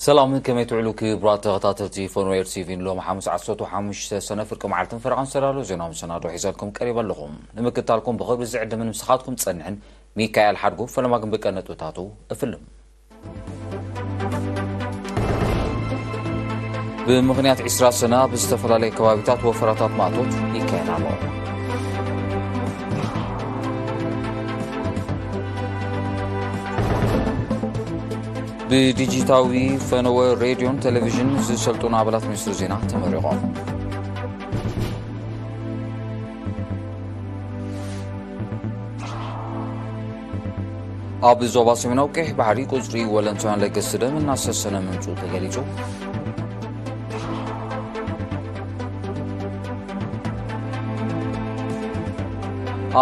ሰላም፣ ከመይ ትውዕሉ ክቡራት ተኸታተልቲ ፎንዌር ቲቪ? ሎሚ ሓሙስ ዓሰርተ ሓሙሽተ ሰነ ፍርቂ መዓልትን ፈረቓን ዝተዳለወ ዜና መሰናዶ ሒዘልኩም ቀሪበ ኣለኹ። ንምክትታልኩም ብኽብሪ ዝዕድምን ምሳኻትኩም ዝጸንሕን ሚካኤል ሓድጉ። ፈለማ ግን ብቀንዲ ነጥብታቱ እፍልም። ብምኽንያት ዕስራ ሰነ ኣብ ዝተፈላለየ ከባቢታት ወፈራታት ማእቶት ይካየድ ኣሎ። ብዲጂታዊ ፈነወ ሬድዮን ቴሌቪዥን ዝሰልጥኑ ኣባላት ሚኒስትሪ ዜና ተመሪቖም። ኣብ ዞባ ሰሜናዊ ቀይሕ ባሕሪ ቁጽሪ ወለንታውያን ለገስቲ ደም እናሰሰነ ምምጽኡ ተገሊጹ።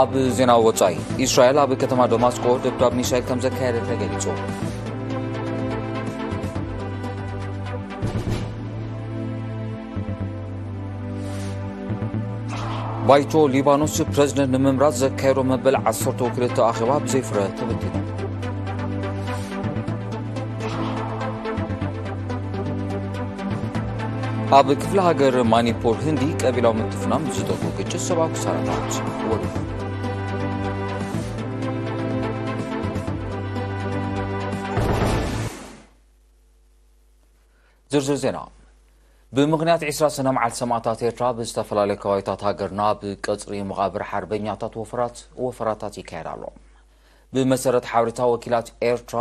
ኣብ ዜና ወጻኢ፣ እስራኤል ኣብ ከተማ ደማስቆ ደብዳብ ሚሳይል ከም ዘካየደ ተገሊጹ። ባይቶ ሊባኖስ ፕረዚደንት ንምምራጽ ዘካየዶ መበል ዓሰርተ ክልተ ኣኼባ ብዘይ ፍረ ተበቲኑ። ኣብ ክፍለ ሃገር ማኒፖር ህንዲ ቀቢላዊ ምትፍናን ብዝጠልቦ ግጭት ሰብኣዊ ክሳራታት ወሪዱ። ዝርዝር ዜና። ብምኽንያት ዕስራ ሰነ መዓልቲ ሰማእታት ኤርትራ ብዝተፈላለዩ ከባቢታት ሃገርና ብቀጽሪ መቓብር ሓርበኛታት ወፈራት፣ ወፈራታት ይካየድ ኣሎ። ብመሰረት ሓበሬታ ወኪላት ኤርትራ፣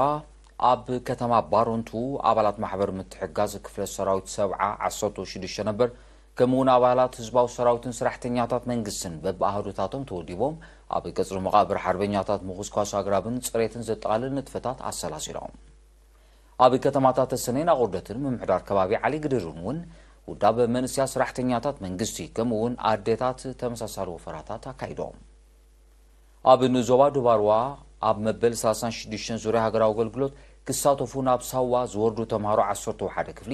ኣብ ከተማ ባሮንቱ ኣባላት ማሕበር ምትሕጋዝ ክፍለ ሰራዊት ሰብዓ ዓሰርተ ሽዱሽተ ነበር፣ ከምኡ እውን ኣባላት ህዝባዊ ሰራዊትን ሰራሕተኛታት መንግስትን በብኣህዱታቶም ተወዲቦም ኣብ ቀጽሪ መቓብር ሓርበኛታት ምኹስኳስ ኣግራብን ጽሬትን ዘጠቓልል ንጥፈታት ኣሰላሲሎም። ኣብ ከተማታት ተሰነይን ኣቑርደትን ምምሕዳር ከባቢ ዓሊ ግድርን እውን ውዳብ መንእሰያት ሰራሕተኛታት መንግስቲ ከምኡ እውን ኣዴታት ተመሳሳሊ ወፈራታት ኣካይዶም። ኣብ ንዞባ ዱባርዋ ኣብ መበል ሰላሳን ሽዱሽተን ዙርያ ሃገራዊ ኣገልግሎት ክሳተፉ ናብ ሳዋ ዝወርዱ ተምሃሮ ዓሰርተ ሓደ ክፍሊ፣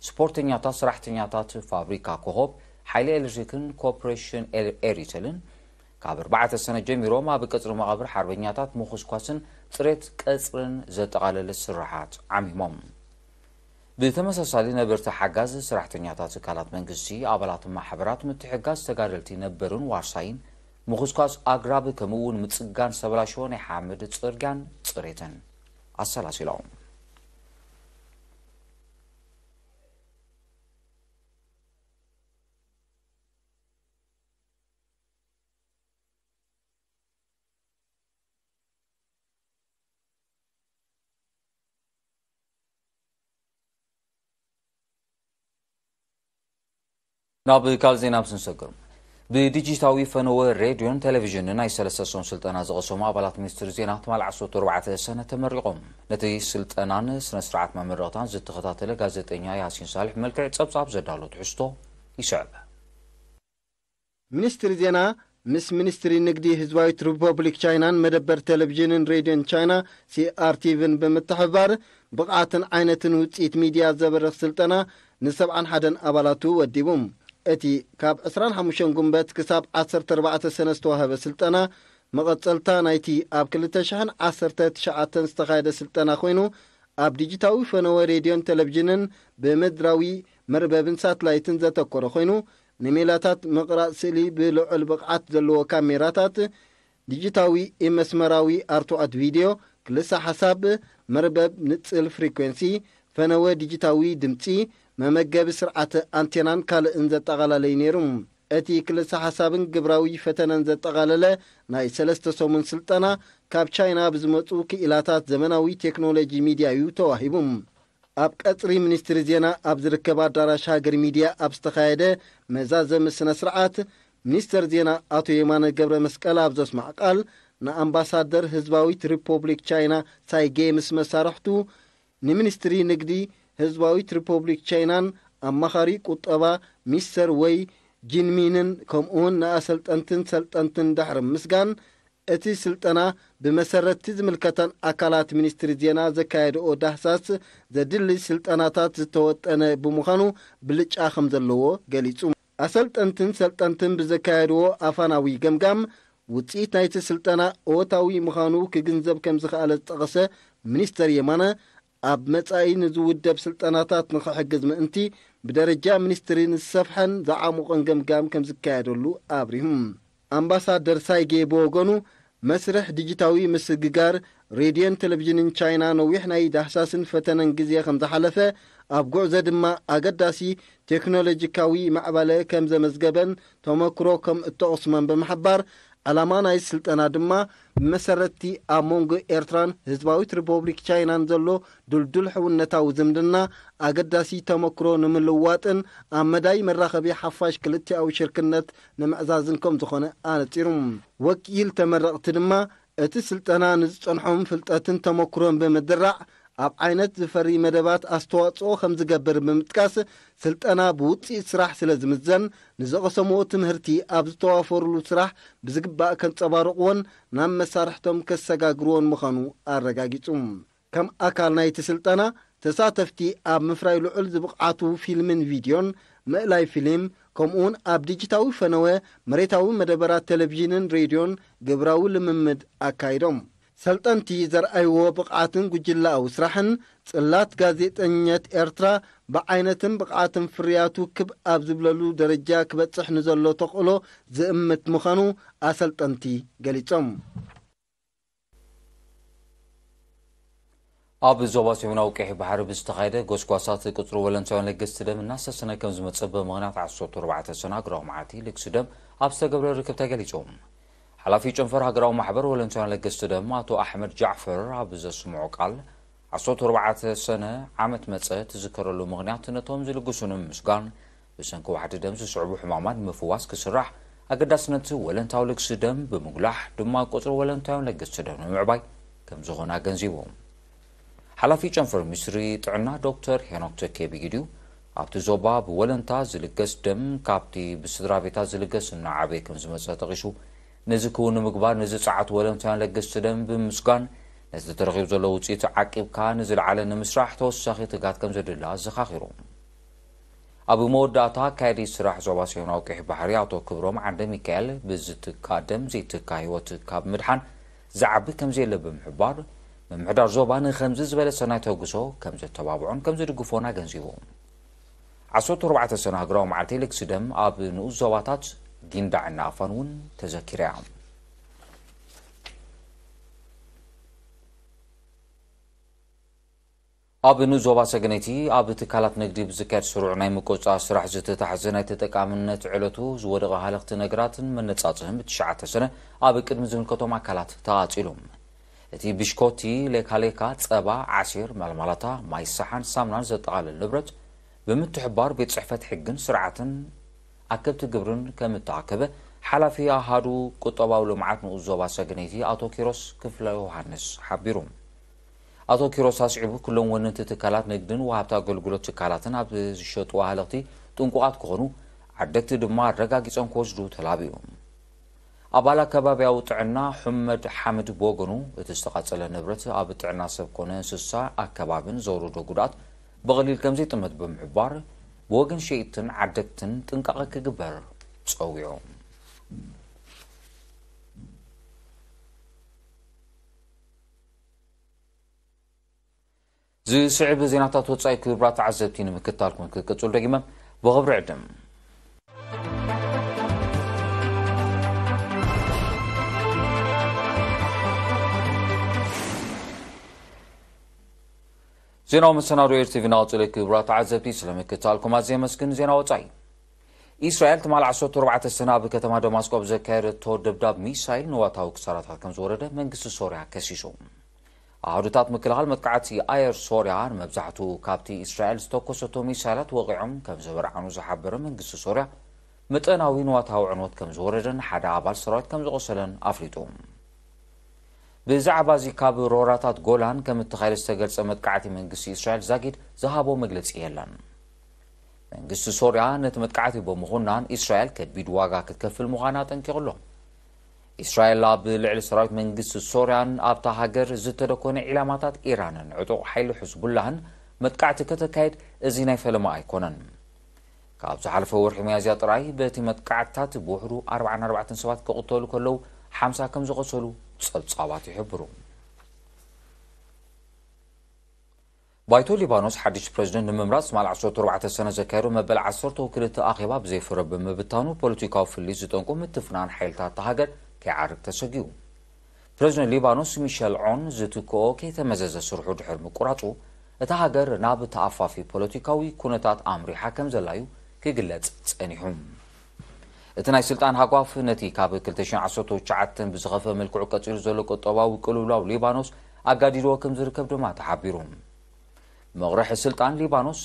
ስፖርተኛታት፣ ሰራሕተኛታት ፋብሪካ ኮኾብ፣ ሓይሊ ኤሌክትሪክን ኮርፖሬሽን ኤ-፣ ኤሪተልን ካብ ኣርባዕተ ሰነ ጀሚሮም ኣብ ቀጽሪ መቓብር ሓርበኛታት ምኹስኳስን ጽሬት ቀጽርን ዘጠቓለለ ስራሓት ዓሚሞም። ብተመሳሳሊ ነበርቲ ሓጋዝ ሰራሕተኛታት ትካላት መንግስቲ፣ ኣባላት ማሕበራት ምትሕጋዝ ተጋደልቲ ነበርን ዋርሳይን፣ ምኹስኳስ ኣግራብ ከምኡ እውን ምጽጋን ዝተበላሸወ ናይ ሓመድ ጽርግያን ጽሬትን ኣሰላሲሎም። ናብ ካልእ ዜና ምስ ንሰግር፣ ብዲጂታዊ ፈነወ ሬድዮን ቴሌቪዥንን ናይ ሰለስተ ሰሙን ስልጠና ዝቐሰሙ ኣባላት ሚኒስትሪ ዜና ትማል ዓሰርተ ኣርባዕተ ሰነ ተመሪቖም። ነቲ ስልጠናን ስነ ስርዓት መመረቕታን ዝተኸታተለ ጋዜጠኛ ያሲን ሳልሕ መልክዕ ጸብጻብ ዘዳሎ ትሕዝቶ ይስዕብ። ሚኒስትሪ ዜና ምስ ሚኒስትሪ ንግዲ ህዝባዊት ሪፐብሊክ ቻይናን መደበር ቴሌቪዥንን ሬድዮን ቻይና ሲኣርቲቪን ብምትሕብባር ብቕዓትን ዓይነትን ውፅኢት ሚድያ ዘበርኽ ስልጠና ንሰብዓን ሓደን ኣባላቱ ወዲቡ። እቲ ካብ ዕስራን ሓሙሽተን ጉንበት ክሳብ ዓሰርተ ኣርባዕተ ሰነ ዝተዋህበ ስልጠና መቐጸልታ ናይቲ ኣብ ክልተ ሽሕን ዓሰርተ ትሽዓተን ዝተኻየደ ስልጠና ኮይኑ፣ ኣብ ዲጂታዊ ፈነወ ሬድዮን ቴሌቪዥንን ብምድራዊ መርበብን ሳትላይትን ዘተኮረ ኮይኑ፣ ንሜላታት ምቕራጽ ስእሊ ብልዑል ብቕዓት ዘለዎ ካሜራታት፣ ዲጂታዊ ኢመስመራዊ ኣርትዖት ቪድዮ፣ ክልሰ ሓሳብ፣ መርበብ ንጽል ፍሪኩዌንሲ፣ ፈነወ ዲጂታዊ ድምጺ፣ መመገቢ ስርዓተ ኣንቴናን ካልእን ዘጠቓለለ እዩ ነይሩ። እቲ ክልሰ ሓሳብን ግብራዊ ፈተነን ዘጠቓለለ ናይ ሰለስተ ሰሙን ስልጠና ካብ ቻይና ብዝመጹ ክኢላታት ዘመናዊ ቴክኖሎጂ ሚድያ እዩ ተዋሂቡ። ኣብ ቀጽሪ ሚኒስትሪ ዜና ኣብ ዝርከብ ኣዳራሽ ሃገር ሚድያ ኣብ ዝተኻየደ መዛዘሚ ስነ ስርዓት፣ ሚኒስተር ዜና ኣቶ የማነ ገብረ መስቀል ኣብ ዘስማዕ ቃል፣ ንኣምባሳደር ህዝባዊት ሪፖብሊክ ቻይና ሳይጌ ምስ መሳርሕቱ፣ ንሚኒስትሪ ንግዲ ህዝባዊት ሪፖብሊክ ቻይናን ኣማኻሪ ቁጠባ ሚስተር ወይ ጂንሚንን ከምኡውን ንኣሰልጠንትን ሰልጠንትን ድሕሪ ምስጋን፣ እቲ ስልጠና ብመሰረትቲ ዝምልከተን ኣካላት ሚኒስትሪ ዜና ዘካየድኦ ዳህሳስ ዘድሊ ስልጠናታት ዝተወጠነ ብምዃኑ ብልጫ ከም ዘለዎ ገሊጹ። ኣሰልጠንትን ሰልጠንትን ብዘካየድዎ ኣፋናዊ ገምጋም፣ ውጽኢት ናይቲ ስልጠና እወታዊ ምዃኑ ክግንዘብ ከም ዝኸኣለ ዝጠቐሰ ሚኒስተር የማነ፣ ኣብ መጻኢ ንዝውደብ ስልጠናታት ንኽሕግዝ ምእንቲ፣ ብደረጃ ሚኒስትሪ ንዝሰፍሐን ዝዓሙቕን ገምጋም ከም ዝካየደሉ ኣብሪሁ። ኣምባሳደር ሳይጌ ብወገኑ፣ መስርሕ ዲጂታዊ ምስግጋር ሬድዮን ቴሌቪዥንን ቻይና ነዊሕ ናይ ዳህሳስን ፈተነን ግዜ ከም ዝሓለፈ፣ ኣብ ጉዕዞ ድማ ኣገዳሲ ቴክኖሎጂካዊ ማዕበለ ከም ዘመዝገበን ተመክሮ ከም እተቕስመን ብምሕባር፣ ዕላማ ናይ ስልጠና ድማ ብመሰረትቲ ኣብ መንጎ ኤርትራን ህዝባዊት ሪፖብሊክ ቻይናን ዘሎ ድልዱል ሕውነታዊ ዝምድና ኣገዳሲ ተመክሮ ንምልዋጥን ኣብ መዳይ መራኸቢ ሓፋሽ ክልቲኣዊ ሽርክነት ንምዕዛዝን ከም ዝኾነ ኣነጺሩ። ወኪል ተመረቕቲ ድማ እቲ ስልጠና ንዝጸንሖም ፍልጠትን ተመክሮን ብምድራዕ ኣብ ዓይነት ዝፈሪ መደባት ኣስተዋጽኦ ከም ዝገብር ብምጥቃስ፣ ስልጠና ብውጽኢት ስራሕ ስለ ዝምዘን፣ ንዝቐሰምዎ ትምህርቲ ኣብ ዝተዋፈሩሉ ስራሕ ብዝግባእ ከንጸባርቕዎን ናብ መሳርሕቶም ከሰጋግርዎን ምዃኑ ኣረጋጊጹ። ከም ኣካል ናይቲ ስልጠና፣ ተሳተፍቲ ኣብ ምፍራይ ልዑል ዝብቕዓቱ ፊልምን ቪድዮን፣ ምእላይ ፊልም፣ ከምኡውን ኣብ ዲጂታዊ ፈነወ መሬታዊ መደበራት ቴሌቪዥንን ሬድዮን ግብራዊ ልምምድ ኣካይዶም። ሰልጠንቲ ዘርኣይዎ ብቕዓትን ጉጅለኣዊ ስራሕን፣ ጽላት ጋዜጠኝነት ኤርትራ ብዓይነትን ብቕዓትን ፍርያቱ ክብ ኣብ ዝብለሉ ደረጃ ክበጽሕ ንዘሎ ተኽእሎ ዝእምት ምዃኑ ኣሰልጠንቲ ገሊጾም። ኣብ ዞባ ሰሜናዊ ቀይሕ ባሕሪ ብዝተኻየደ ጎስጓሳት ቁጽሪ ወለንታውያን ለገስቲ ደም እናሰሰነ ከም ዝመጸ ብምኽንያት ዓሰርተ ኣርባዕተ ሰነ ሃገራዊ መዓልቲ ልግሲ ደም ኣብ ዝተገብረ ርክብ ተገሊጹ። ሓላፊ ጨንፈር ሃገራዊ ማሕበር ወለንታውያን ለገስቲ ደም ኣቶ ኣሕመድ ጃዕፈር ኣብ ዘስምዖ ቃል፣ ዓሰርተ ኣርባዕተ ሰነ ዓመት መጸ ትዝከረሉ ምኽንያት ነቶም ዝልግሱ ንምምስጋን፣ ብሰንኪ ዋሕዲ ደም ዝስዕቡ ሕማማት ንምፍዋስ ክስራሕ፣ ኣገዳስነት ወለንታዊ ልግሲ ደም ብምጉላሕ ድማ ቁጽሪ ወለንታውያን ለገስቲ ደም ንምዕባይ ከም ዝኾነ ኣገንዚቡ። ሓላፊ ጨንፈር ሚኒስትሪ ጥዕና ዶክተር ሄኖክ ተኬ ብጊዲኡ፣ ኣብቲ ዞባ ብወለንታ ዝልገስ ደም ካብቲ ብስድራ ቤታት ዝልገስ እናዓበየ ከም ዝመጸ ጠቒሱ፣ ነዚ ክውን ንምግባር ንዝጸዓቱ ወለንታውያን ለገስቲ ደም ብምምስጋን፣ ነቲ ተረኺቡ ዘሎ ውጽኢት ዓቂብካ ንዝለዓለ ንምስራሕ ተወሳኺ ትጋት ከም ዘድሊ ኣዘኻኺሩ። ኣብ መወዳእታ፣ ኣካያዲ ስራሕ ዞባ ሰሜናዊ ቀይሕ ባሕሪ ኣቶ ክብሮም ዓንደ ሚካኤል፣ ብዝትካእ ደም ዘይትካ ህይወት ካብ ምድሓን ዝዓቢ ከም ዘየለ ብምሕባር፣ ምምሕዳር ዞባ ንኸምዚ ዝበለ ሰናይ ተግዞ ከም ዘተባብዖን ከም ዝድግፎን ኣገንዚቡ። ዓሰርተ ኣርባዕተ ሰነ ሃገራዊ መዓልቲ ልግሲ ደም ኣብ ንኡስ ዞባታት ጊንዳዕን ናቕፋን እውን ተዘኪራ እያ። ኣብ ንኡስ ዞባ ሰገነይቲ ኣብ ትካላት ንግዲ ብዝካየድ ስሩዕ ናይ ምቁጽጻር ስራሕ ዝተታሕዘ ናይ ተጠቃምነት ዕለቱ ዝወደቐ ሃለኽቲ ነገራትን መነጻጽህን ብትሽዓተ ሰነ ኣብ ቅድሚ ዝምልከቶም ኣካላት ተቓጺሉ። እቲ ብሽኮቲ፣ ሌካሌካ፣ ጸባ፣ ዓሲር፣ ማልማላታ፣ ማይ ሰሓን ሳምናን ዘጠቓልል ንብረት ብምትሕባር ቤት ጽሕፈት ሕግን ስርዓትን ኣከብቲ ግብርን ከም እተኣከበ ሓላፊ ኣሃዱ ቁጠባዊ ልምዓት ንኡስ ዞባ ሰገነይቲ ኣቶ ኪሮስ ክፍለ ዮሃንስ ሓቢሩ። ኣቶ ኪሮስ ኣስዒቡ፣ ኩሎም ወነንቲ ትካላት ንግድን ወሃብቲ ኣገልግሎት ትካላትን ኣብ ዝሸጥዎ ሃለኽቲ ጥንቁቓት ክኾኑ፣ ዓደግቲ ድማ ኣረጋጊጾም ክወስዱ ተላቢዩ። ኣባል ኣከባቢያዊ ጥዕና ሑመድ ሓምድ ብወገኑ፣ እቲ ዝተቓጸለ ንብረት ኣብ ጥዕና ሰብ ኮነ እንስሳ፣ ኣከባብን ዘውረዶ ጉድኣት ብቐሊል ከም ዘይጥመት ብምሕባር፣ ብወገን ሸይጥትን ዓደግትን ጥንቃቐ ክግበር ጸዊዑ። ዝስዕብ ዜናታት ወጻኢ ክቡራት ተዓዘብቲ ንምክትታልኩም ክቅጽሉ ደጊመ ብኽብሪ ዕድም። ዜናዊ መሰናዶ ኤር ቲቪ እናቐጸለ ክቡራት ተዓዘብቲ ስለምክትታልኩም ኣዝየ የመስግን። ዜና ወጻኢ። ኢስራኤል ትማል ዓሰርተ ኣርባዕተ ሰነ ኣብ ከተማ ደማስቆ ኣብ ዘካየደቶ ደብዳብ ሚሳይል ንዋታዊ ክሳራታት ከም ዝወረደ መንግስቲ ሶርያ ከሲሱ። ኣሃዱታት ምክልኻል መጥቃዕቲ ኣየር ሶርያ ንመብዛሕትኡ ካብቲ ኢስራኤል ዝተኮሰቶ ሚሳይላት ወቒዖም ከም ዝበርዓኑ ዝሓበረ መንግስቲ ሶርያ፣ መጠናዊ ንዋታዊ ዕንወት ከም ዝወረደን ሓደ ኣባል ሰራዊት ከም ዝቖሰለን ኣፍሊጡ። ብዛዕባ እዚ ካብ ሮራታት ጎላን ከም እተኻየደ ዝተገልጸ መጥቃዕቲ መንግስቲ ኢስራኤል ዛጊድ ዝሃቦ መግለጺ የለን። መንግስቲ ሶርያ ነቲ መጥቃዕቲ ብምኹናን ኢስራኤል ከቢድ ዋጋ ክትከፍል ምዃና ኣጠንቂቑ ኣሎ። ኢስራኤል ኣብ ልዕሊ ሰራዊት መንግስቲ ሶርያን ኣብታ ሃገር ዝተደኮነ ዒላማታት ኢራንን ዕጡቕ ሓይሊ ሕዝቡላህን መጥቃዕቲ ከተካይድ እዚ ናይ ፈለማ ኣይኮነን። ካብ ዝሓለፈ ወርሒ ሚያዝያ ጥራይ በቲ መጥቃዕትታት ብውሕዱ ኣርባዓን ኣርባዕተን ሰባት ክቕተሉ ከለዉ ሓምሳ ከም ዝቖሰሉ ጸብጻባት ይሕብሩ። ባይቶ ሊባኖስ ሓድሽ ፕረዚደንት ንምምራጽ ትማል ዓሰርተ ኣርባዕተ ሰነ ዘካየዶ መበል ዓሰርተ ክልተ ኣኼባ ብዘይፍረ ብምብታኑ፣ ፖለቲካዊ ፍልልይ ዝጠንቁ ምትፍናን ሓይልታት እታ ሃገር ከይዓርግ ተሰጊኡ። ፕረዚደንት ሊባኖስ ሚሸል ዖን ዝትክኦ ከይተመዘዘ ስርሑ ድሕሪ ምቁራጹ፣ እታ ሃገር ናብ ተኣፋፊ ፖለቲካዊ ኩነታት ኣምሪሓ ከም ዘላዩ ክግለጽ ጸኒሑ። እቲ ናይ ስልጣን ሃጓፍ ነቲ ካብ ክልተ ሽሕን ዓሰርተ ትሽዓተን ብዝኸፈ መልክዑ ቀጺሉ ዘሎ ቁጠባዊ ቅልውላው ሊባኖስ ኣጋዲድዎ ከም ዝርከብ ድማ ተሓቢሩ። መቕርሒ ስልጣን ሊባኖስ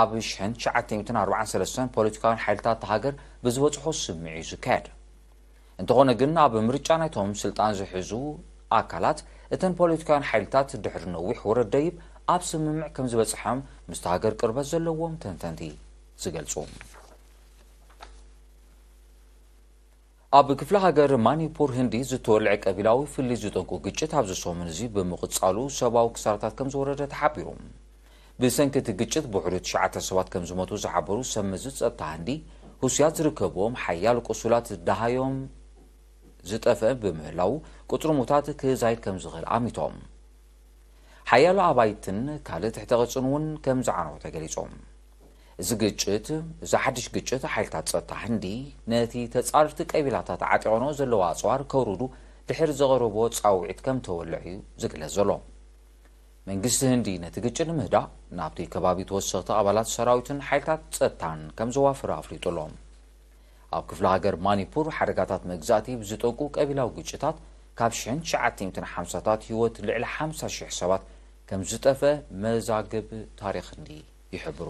ኣብ ሽሕን ትሽዓተ ሚእትን ኣርባዓን ሰለስተን ፖለቲካውያን ሓይልታት እታ ሃገር ብዝበጽሖ ስምዒ እዩ ዝካየድ። እንተኾነ ግን፣ ኣብ ምርጫ ናይቶም ስልጣን ዝሕዙ ኣካላት፣ እተን ፖለቲካውያን ሓይልታት ድሕሪ ነዊሕ ወረድ ደይብ ኣብ ስምምዕ ከም ዝበጽሐም ምስቲ ሃገር ቅርበት ዘለዎም ተንተንቲ ዝገልጹ። ኣብ ክፍለ ሃገር ማኒፑር ህንዲ ዝተወልዐ ቀቢላዊ ፍልልይ ዝጠንቁ ግጭት ኣብዚ ሰሙን እዚ ብምቕጻሉ፣ ሰብኣዊ ክሳራታት ከም ዝወረደ ተሓቢሩ። ብሰንኪ እቲ ግጭት ብውሕዱ ትሽዓተ ሰባት ከም ዝሞቱ ዝሓበሩ ሰብ መዚ ጸጥታ ህንዲ፣ ሁስያት ዝርከብዎም ሓያሎ ቁሱላት ደሃዮም ዝጠፍአ ብምህላው፣ ቁጽሪ ሙታት ክዛይድ ከም ዝኽእል ኣሚቶም። ሓያሎ ኣባይትን ካልእ ትሕተ ቅርጽን እውን ከም ዝዓነው ተገሊጾም። እዚ ግጭት፣ እዚ ሓድሽ ግጭት፣ ሓይልታት ጸጥታ ህንዲ ነቲ ተጻረርቲ ቀቢላታት ዓጢቐንኦ ዘለዋ ኣጽዋር ከውርዱ ድሕሪ ዘቕረብዎ ጻውዒት ከም ተወልዐ እዩ ዝግለጽ ዘሎ። መንግስቲ ህንዲ ነቲ ግጭት ንምህዳእ ናብቲ ከባቢ ተወሰኽቲ ኣባላት ሰራዊትን ሓይልታት ጸጥታን ከም ዘዋፈረ ኣፍሊጡ ኣሎ። ኣብ ክፍለ ሃገር ማኒፑር ሓደጋታት መግዛእቲ ብዝጠንቁ ቀቢላዊ ግጭታት ካብ ሽሕን ትሽዓተ ሚእትን ሓምሳታት ህይወት ልዕሊ ሓምሳ ሽሕ ሰባት ከም ዝጠፍአ መዛግብ ታሪኽ ህንዲ ይሕብሩ።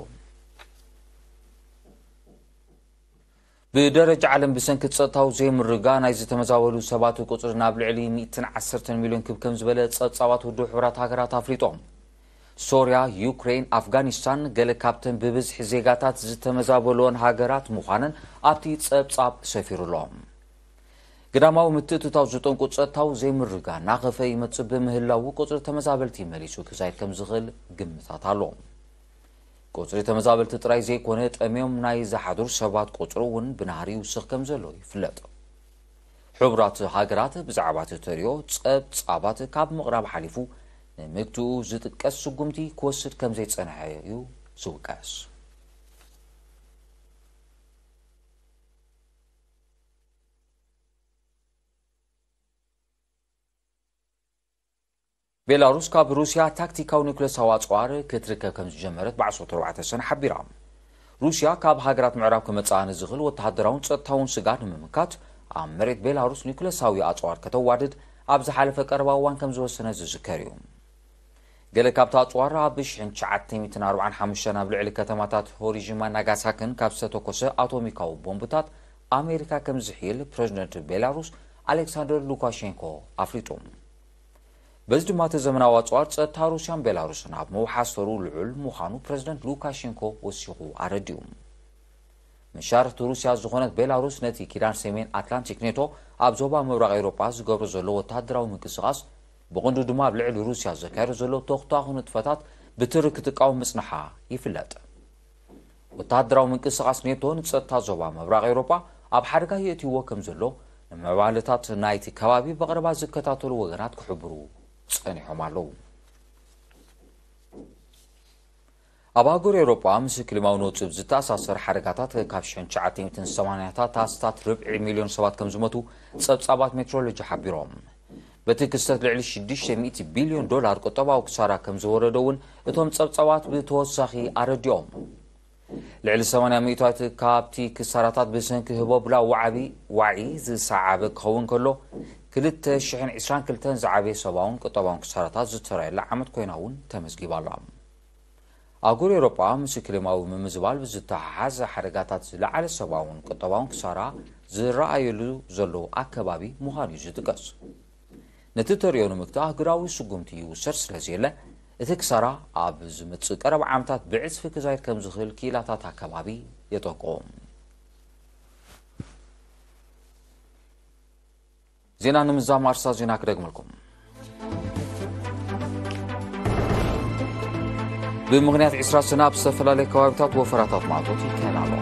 ብደረጃ ዓለም ብሰንኪ ጸጥታዊ ዘይምርግጋእ ናይ ዝተመዛበሉ ሰባት ቁጽሪ ናብ ልዕሊ ሚእትን ዓሰርተን ሚልዮን ክብ ከም ዝበለ ጸብጻባት ውድብ ሕቡራት ሃገራት ኣፍሊጦም። ሶርያ፣ ዩክሬን፣ ኣፍጋኒስታን ገለ ካብተን ብብዝሒ ዜጋታት ዝተመዛበልወን ሃገራት ምዃነን ኣብቲ ጸብጻብ ሰፊሩ ኣሎ። ግዳማዊ ምትእትታው ዝጠንቁ ጸጥታዊ ዘይምርግጋእ እናኸፈ ይመጽእ ብምህላዉ ቁጽሪ ተመዛበልቲ መሊሱ ክዛይድ ከም ዝኽእል ግምታት ኣሎ። ቁጽሪ ተመዛበልቲ ጥራይ ዘይኮነ፣ ጠምዮም ናይ ዝሓድሩ ሰባት ቁጽሪ እውን ብናህሪ ይውስኽ ከም ዘሎ ይፍለጥ። ሕቡራት ሃገራት ብዛዕባ እቲ ተርእዮ ጸብጻባት ካብ ምቕራብ ሓሊፉ፣ ንምግትኡ ዝጥቀስ ስጉምቲ ክወስድ ከም ዘይጸንሐ እዩ ዝውቀስ። ቤላሩስ ካብ ሩስያ ታክቲካዊ ኒውክለሳዊ ኣጽዋር ክትርከብ ከም ዝጀመረት ብ ዓሰርተ ኣርባዕተ ሰነ ሓቢራ። ሩስያ ካብ ሃገራት ምዕራብ ክመጽኣ ንዝኽእል ወተሃደራውን ጸጥታውን ስግኣት ንምምካት፣ ኣብ መሬት ቤላሩስ ኒውክለሳዊ ኣጽዋር ከተዋድድ ኣብ ዝሓለፈ ቀረባ እዋን ከም ዝወሰነ ዝዝከር እዩ። ገለ ካብቲ ኣጽዋር ኣብ ሽሕን ትሽዓተ ሚእትን ኣርባዓን ሓሙሽተን ኣብ ልዕሊ ከተማታት ሆሪሺማን ናጋሳክን ካብ ዝተተኮሰ ኣቶሚካዊ ቦምብታት ኣሜሪካ ከም ዝሕይል ፕረዚደንት ቤላሩስ ኣሌክሳንደር ሉካሼንኮ ኣፍሊጡ። በዚ ድማ እቲ ዘመናዊ ኣጽዋር ጸጥታ ሩስያን ቤላሩስን ኣብ ምውሓስ ተርኡ ልዑል ምዃኑ ፕረዚደንት ሉካሼንኮ ወሲኹ ኣረዲኡ። መሻርኽቲ ሩስያ ዝኾነት ቤላሩስ ነቲ ኪዳን ሰሜን ኣትላንቲክ ኔቶ ኣብ ዞባ ምብራቕ ኤውሮጳ ዝገብሮ ዘሎ ወተሃደራዊ ምንቅስቓስ፣ ብቐንዱ ድማ ኣብ ልዕሊ ሩስያ ዘካየዶ ዘሎ ተኹታኹ ንጥፈታት ብትሪ ክትቃወም ምጽንሓ ይፍለጥ። ወተሃደራዊ ምንቅስቓስ ኔቶ ንጸጥታ ዞባ ምብራቕ ኤውሮጳ ኣብ ሓደጋ የእትይዎ ከም ዘሎ፣ ንምዕባለታት ናይቲ ከባቢ ብቐረባ ዝከታተሉ ወገናት ክሕብሩ ጸኒሖም ኣለዉ። ኣብ ኣህጉር ኤውሮጳ ምስ ክሊማዊ ነውጺ ብዝተኣሳሰር ሓደጋታት ካብ ሽሕን ትሽዓተ ሚእትን ሰማንያታት ኣስታት ርብዒ ሚልዮን ሰባት ከም ዝሞቱ ጸብጻባት ሜትሮሎጂ ሓቢሮም። በቲ ክስተት ልዕሊ ሽዱሽተ ሚእቲ ቢልዮን ዶላር ቁጠባዊ ክሳራ ከም ዝወረደ እውን እቶም ጸብጻባት ብተወሳኺ ኣረዲኦም። ልዕሊ ሰማንያ ሚእታዊት ካብቲ ክሳራታት ብሰንኪ ህቦብላ ዋዕቢ ዋዒ ዝሰዓበ ክኸውን ከሎ፣ ክልተ ሽሕን ዕስራን ክልተን ዝዓበየ ሰብኣውን ቁጠባውን ክሳራታት ዝተራየላ ዓመት ኮይና እውን ተመዝጊባ ኣላ። ኣህጉር ኤውሮጳ ምስ ክሊማዊ ምምዝባል ብዝተሓሓዝ ሓደጋታት ዝለዓለ ሰብኣውን ቁጠባውን ክሳራ ዝረኣየሉ ዘሎ ኣከባቢ ምዃኑ እዩ ዝጥቀስ። ነቲ ተርእዮ ንምግታእ ኣህጉራዊ ስጉምቲ ይውሰድ ስለ ዘየለ፣ እቲ ክሳራ ኣብ ዝመጽእ ቀረባ ዓመታት ብዕጽፊ ክዛይድ ከም ዝኽእል ክኢላታት ኣከባቢ የጠንቅቑ። ዜና ንምዝዛም ኣርሳ ዜና ክደግመልኩም። ብምኽንያት ዕስራ ሰነ ኣብ ዝተፈላለዩ ከባቢታት ወፈራታት ማእቶት ይካየድ ኣሎ።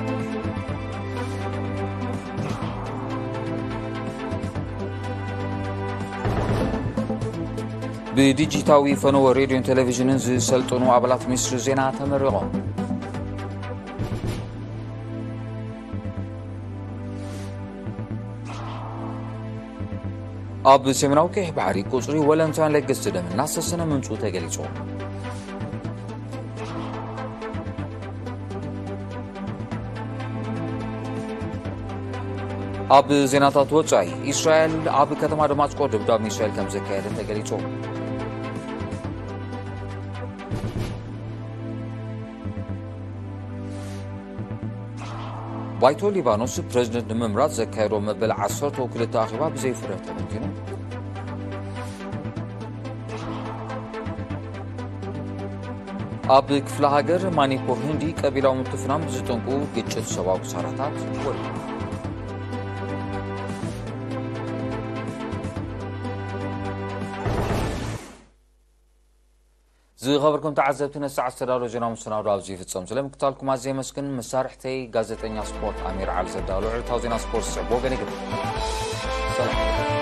ብዲጂታዊ ፈነወ ሬድዮን ቴሌቪዥንን ዝሰልጠኑ ኣባላት ሚኒስትሪ ዜና ተመሪቖም። ኣብ ሰሜናዊ ቀይሕ ባሕሪ ቁጽሪ ወለንታን ለገስቲ ደም እናሰሰነ ምምጽኡ ተገሊጹ። ኣብ ዜናታት ወጻኢ፣ እስራኤል ኣብ ከተማ ደማስቆ ድብዳብ ሚሳኤል ከም ዘካየደ ተገሊጹ። ባይቶ ሊባኖስ ፕሬዝደንት ንምምራጽ ዘካየዶ መበል ዓሰርተ ክልተ ኣኼባ ብዘይፍረ ተበቲኑ። ኣብ ክፍለ ሃገር ማኒፑር ህንዲ ቀቢላዊ ምትፍናን ብዝጠንቁ ግጭት ሰብኣዊ ክሳራታት ወሪዱ። ዝኸበርኩም ተዓዘብቲ፣ ነዚ ሰዓት ዝተዳለወ ዜና መሰናዶ ኣብዚ ይፍጸም። ስለምክታልኩም ኣዝየ የመስግን። መሳርሕተይ ጋዜጠኛ ስፖርት ኣሚር ዓሊ ዘዳለወ ዕለታዊ ዜና ስፖርት ዝስዕብ ወገን ይግብ። ሰላም።